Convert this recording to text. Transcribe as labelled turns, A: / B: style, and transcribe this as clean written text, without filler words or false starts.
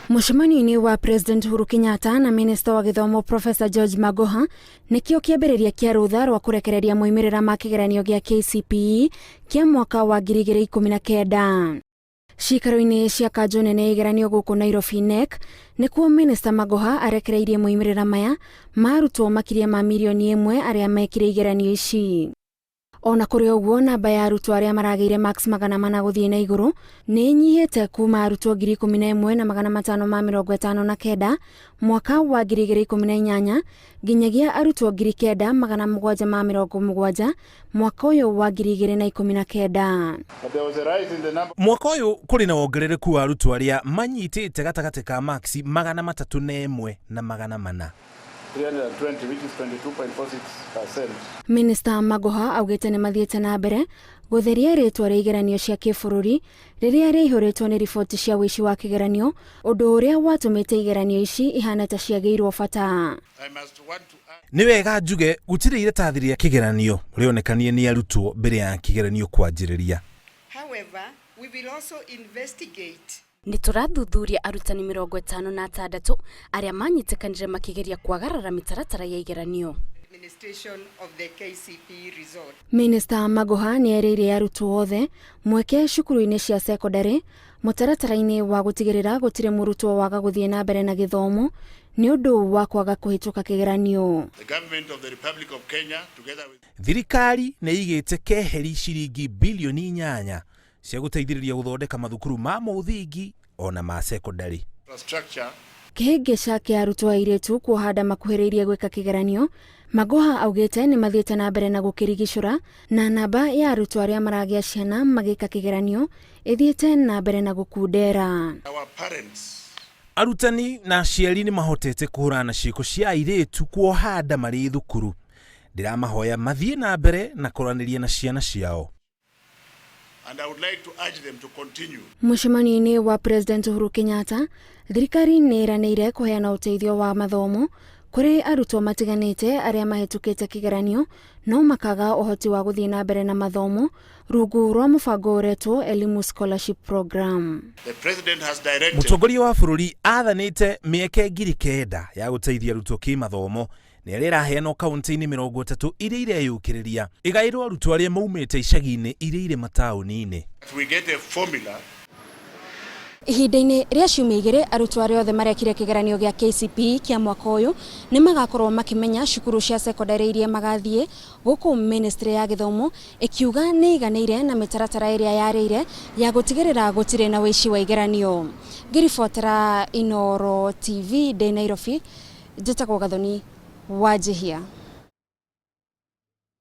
A: Mũcemanio-inĩ wa President Uhuru Kenyatta na Minista wa Gĩthomo Professor George Magoha nĩkĩo kĩambĩrĩria kĩa rũtha rwa kũrekereria moimĩrĩra ma kĩgeranio gĩa KCPE kĩa mwaka wa 2019. Ciikaro-inĩ cia kanjũ nene ya igeranio gũkũ Nairobi KNEC nĩkuo Minista Magoha arekereirie moimĩrĩra maya ma arutwo makĩria ma mirioni ĩmwe arĩa mekire igeranio ici. O na kũrĩ ũguo, namba ya arutwo arĩa maragĩire marks 400 gũthiĩ na igũrũ nĩ ĩnyihĩte kuma arutwo 11,559 mwaka wa 2018 nginyagia arutwo 9,770 mwaka ũyũ wa 2019.
B: Mwaka ũyũ kũrĩ na wongerereku wa arutwo arĩa manyitĩte gatagatĩ ka maksi 301 na 400.
C: 320, which is 22.46%.
A: Minista Magoha augĩte nĩ mathiĩte na mbere gũtheria rĩtwa rĩa igeranio cia kĩbũrũri rĩrĩa rĩaihũrĩtwo nĩ riboti cia ũici wa kĩgeranio, ũndũ ũrĩa watũmĩte igeranio ici ihane ta ciagĩirwo bata.
B: Nĩ wega njuge gũtirĩ iratathi rĩa kĩgeranio rĩonekanie nĩ arutwo mbere ya kĩgeranio kwanjĩrĩria.
D: However, we will also investigate
E: Nĩ tũrathuthuria arutani 56 arĩa manyitĩkanire makĩgeria kwagarara mĩtaratara ya igeranio.
D: administration of the KCPE result.
A: Minista Magoha nĩ erĩire arutwo othe mweke cukuru-inĩ cia sekondarĩ mũtaratara-inĩ wa gũtigĩrĩra gũtirĩ mũrutwo waga gũthiĩ na mbere na gĩthomo nĩ ũndũ wa kwaga kũhĩtũka kĩgeranio.
C: The government of the Republic of Kenya, together with
B: Thirikari nĩ ĩigĩte keheri ciringi bilioni 8 cia gũteithĩrĩria gũthondeka mathukuru ma mũthingi ona ma sekondarĩ.
C: infrastructure
A: Kĩhĩngĩca kĩa arutwo airĩtu kuoha nda makuhĩrĩirie gwĩka kĩgeranio, Magoha augĩte nĩ mathiĩte na mbere na gũkĩrigicũra na namba ya arutwo arĩa maragĩa ciana magĩka kĩgeranio ĩthiĩte na mbere na gũkundera.
C: our parents
B: Arutani na aciari nĩ mahotete kũhũrana na ciĩko cia airĩtu kuoha nda marĩ thukuru. Ndĩramahoya mathiĩ na mbere na kũranĩria na ciana ciao.
C: and I would like to urge them to continue
A: Mũcemanio-inĩ wa President Uhuru Kenyatta, thirikari nĩ ĩranĩire kũheana ũteithio wa mathomo kũrĩ arutwo matiganĩte arĩa mahĩtũkĩte kĩgeranio no makaga ũhoti wa gũthiĩ na mbere na mathomo rungu rwa mũbango ũretwo Elimu Scholarship Program.
C: The president has directed
B: Mũtongoria wa bũrũri athanĩte mĩeke 9,000 ya gũteithia arutwo kĩmathomo nĩ ĩrĩa ĩraheanwo kaunti-inĩ 30 iria ireyũkĩrĩria ĩgaĩrwo arutwo arĩa maumĩte icagi-inĩ iria irĩ mataũni-inĩ.
C: that we get a formula
A: Ihinda-inĩ rĩa ciumia igĩrĩ arutwo arĩa othe marekire kĩgeranio gĩa KCPE kĩa mwaka ũyũ nĩ magakorwo makĩmenya cukuru cia sekondarĩ iria magathiĩ gũkũ ministry ya gĩthomo ĩkiuga nĩ iganĩire na mĩtaratara ĩrĩa yarĩire ya gũtigĩrĩra gũtirĩ na ũici wa igeranio. Ngĩribotera Inooro TV ndĩ Nairobi, njĩtagwo Gathoni Wanjihia.